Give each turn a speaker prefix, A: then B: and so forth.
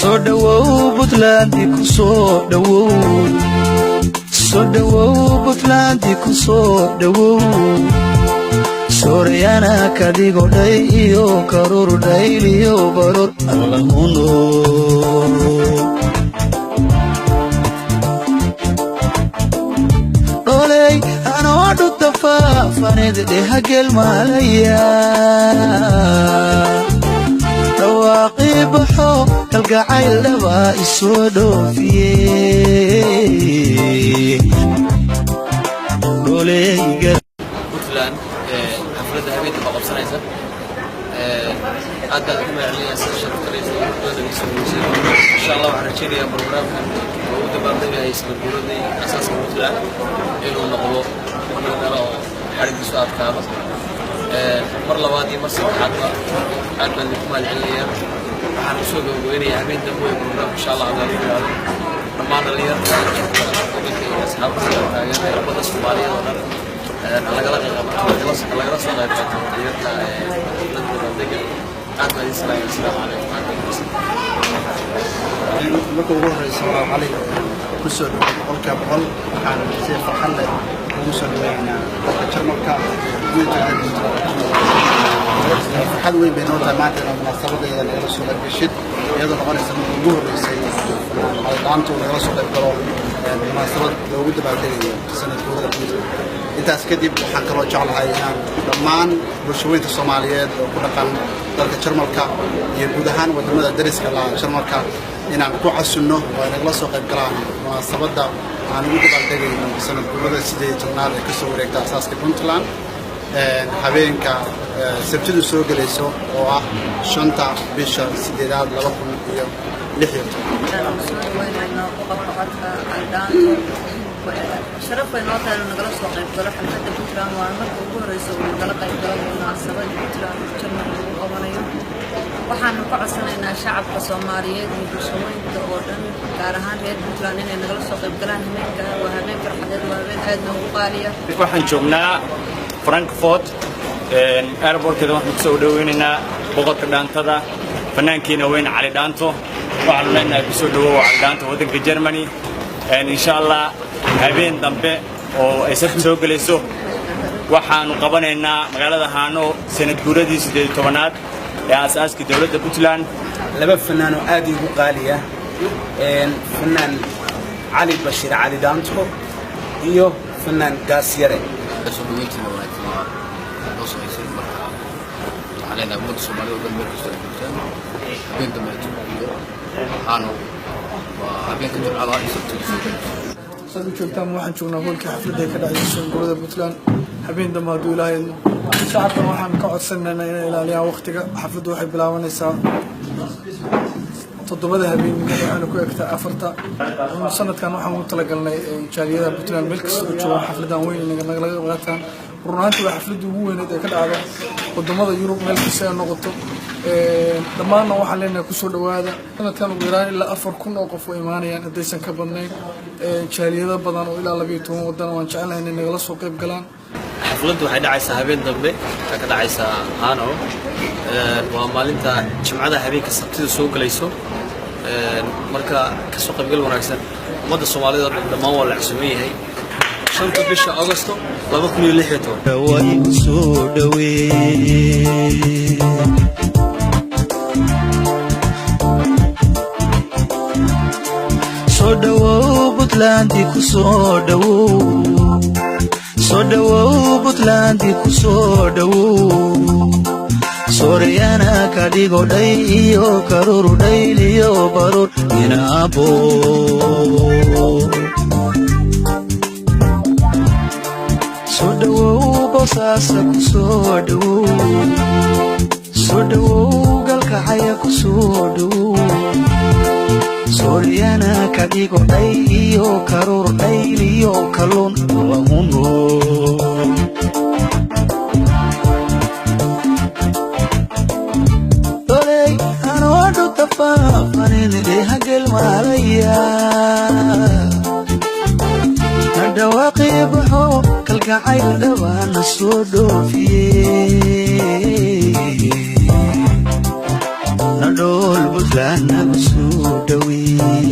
A: Soo dhowow Puntland-i, ku soo dhowow. Soo dhowow Puntland-i, ku soo dhowow. Soorayana kadigo dhay iyo karuur dhayliyo baroor allahuno. Dholey anoo dhutafaafaned dhehagel maalaya, dhawaaqii baxo kalgacayl dhabaa isoo dhoofiye. Dholeyga
B: Puntland xafladda habeenka baa qabsanaysa. Aad baan ugu mahadcelinayaa sida sharafta leh ee badan iga soo weysay. Insha Allah, waxaan rajaynayaa programkan oo u dabaaldegaya sanad guuradii asaaska Puntland inuu noqdo mid dhala oo xarigiisu adkaado. Mar labaad iyo mar saddexaadba aad baan idinku mahadcelinayaa. Waxaan kusoo gabagabeynayaa habeen dambe ee programka, insha Allah, haddaan yidhaahdo, dhammaan dhalinyarta joogta gobolka iyo asxaabta taageeraya, ummadda Soomaaliyeed oo dhan lagala soo qayb qaato dhalinyarta xafladda dabaaldega. Aad baan idin salaamay. Asalaamu calaykum.
C: Marka ugu horeysa, waa Cali, kusoo dhawo 100%. Waxaan si farxad leh ugu soo dhaweynaynaa dalka Jarmalka. Farxad weyn bay noo tahay maanta inaad munaasabadeeda nagala soo qayb gashid, iyadoo noqonaysa marka ugu horreysay Dhaanto nagala soo qayb galo munaasabad loogu dabaaldegayo sanad guurada Puntland. Intaas kadib, waxaan kaloo jeclahay inaan dhammaan bulshaweynta Soomaaliyeed oo ku dhaqan dalka Jarmalka iyo guud ahaan wadamada dariska la Jarmalka inaan ku casunno oo ay nagala soo qayb galaan munaasabadda aan ugu dabaaldegayno sanad guurada 18aad ee kasoo wareegta asaaska Puntland, habeenka Sabtidu soo gelayso oo ah 5-ta bisha sideedaad 2016.
D: Soo dhaweynayno boqorka codka Cali Dhaanto. Sharaf bay noo tahay inuu nagala soo qayb galo xafladda Puntland. Waa marka ugu horeysa uu nagala qayb galo munaasabad Puntland Jarmal lagu qabanayo. Waxaanu ka codsanaynaa shacabka Soomaaliyeed iyo bulshooyinka oo dhan, gaar ahaan reer Puntland, inay nagala soo qayb galaan habeenka. Waa habeen farxadeed, waa habeen aad noogu qaaliya.
E: Waxaan joognaa Frankfurt airportkeeda. Waxaan kusoo dhaweynaynaa boqorka dhaantada, fanaankiina weyn Cali Dhaanto. Waxaanu leenahay, kusoo dhawow Cali Dhaanto waddanka Germany. Insha Allah, habeen dambe oo ay Sabti soo gelayso waxaanu qabanaynaa magaalada Haano sanad guuradii 18aad ee aasaaskii dowladda Puntland.
F: Laba fanaan oo aad iigu qaaliya, fanaan Cali Bashiir Cali Dhaanto iyo fanaan Gaasyare.
B: Soo dhaweyntiina wanaagsan waa noo samaysay. Marka waxaan leenahay ummadda Soomaalida oo dhan, meel kastoo ay joogtaan, habeen dambeeto iyo Haano, waa habeenka Jumcada iyo Sabtida soo galayso.
G: Saad u joogtaan, waxaan joognaa hoolkii xafladda ay ka dhacday sanguurada Puntland habeen dambe, hadduu Ilaahay idmo. Shacabkan waxaan ka codsanaynaa inay ilaaliyaan waqtiga. Xafladdu waxay bilaabanaysaa 7-da habeenimo, waxayna ku egtaa 4-ta. Sanadkan waxaan ugu talagalnay jaaliyadaha Puntland meel kasta oo joogaan xafladan weyn inay nagala qayb qaataan. Run ahaantii, waa xafladdii ugu weyneed ee ka dhacda wadamada Yurub meel kasta ay noqoto. Dhammaanna waxaan leenahay, kusoo dhawaada. Sanadkan ugu yaraan ilaa 4000 oo qof oo imaanayaan, haddaysan ka badnayn. Jaaliyado badan oo ilaa 12 wadan waan jecelnahay inay nagala soo qayb galaan.
B: Xafladdu waxay dhacaysaa habeen dambe, waxay ka dhacaysaa Hano. Waa maalinta Jimcada, habeenka Sabtida soo gelayso. Marka kasoo qaybgal wanaagsan ummadda Soomaalida oo dhan. Dhammaan waa la casuuman yahay, 5-ta bisha Augosto 2016.
A: Way soo dhawee. Soo dhawow Puntland-i, ku soo dhawow. Soo dhawow Puntland-i, ku soo dhawow. Soorayana ka dhigo dhay iyo karur dhayliyo baruur inaabo. Soo dhawow Bosaasa, ku soo dhawow. Soo dhawow Galkacaya, ku soo dhawow. Sooryana ka dhigo dhay iyo karuur dhayliyo kalluun lahuno. Doley anoo dhutafaafanin dhehagel maalaya, nadhawaaqii baxo kalgacayl dhawaana soo dhoofiye. Nadhool Puntland nagu soo dhawey.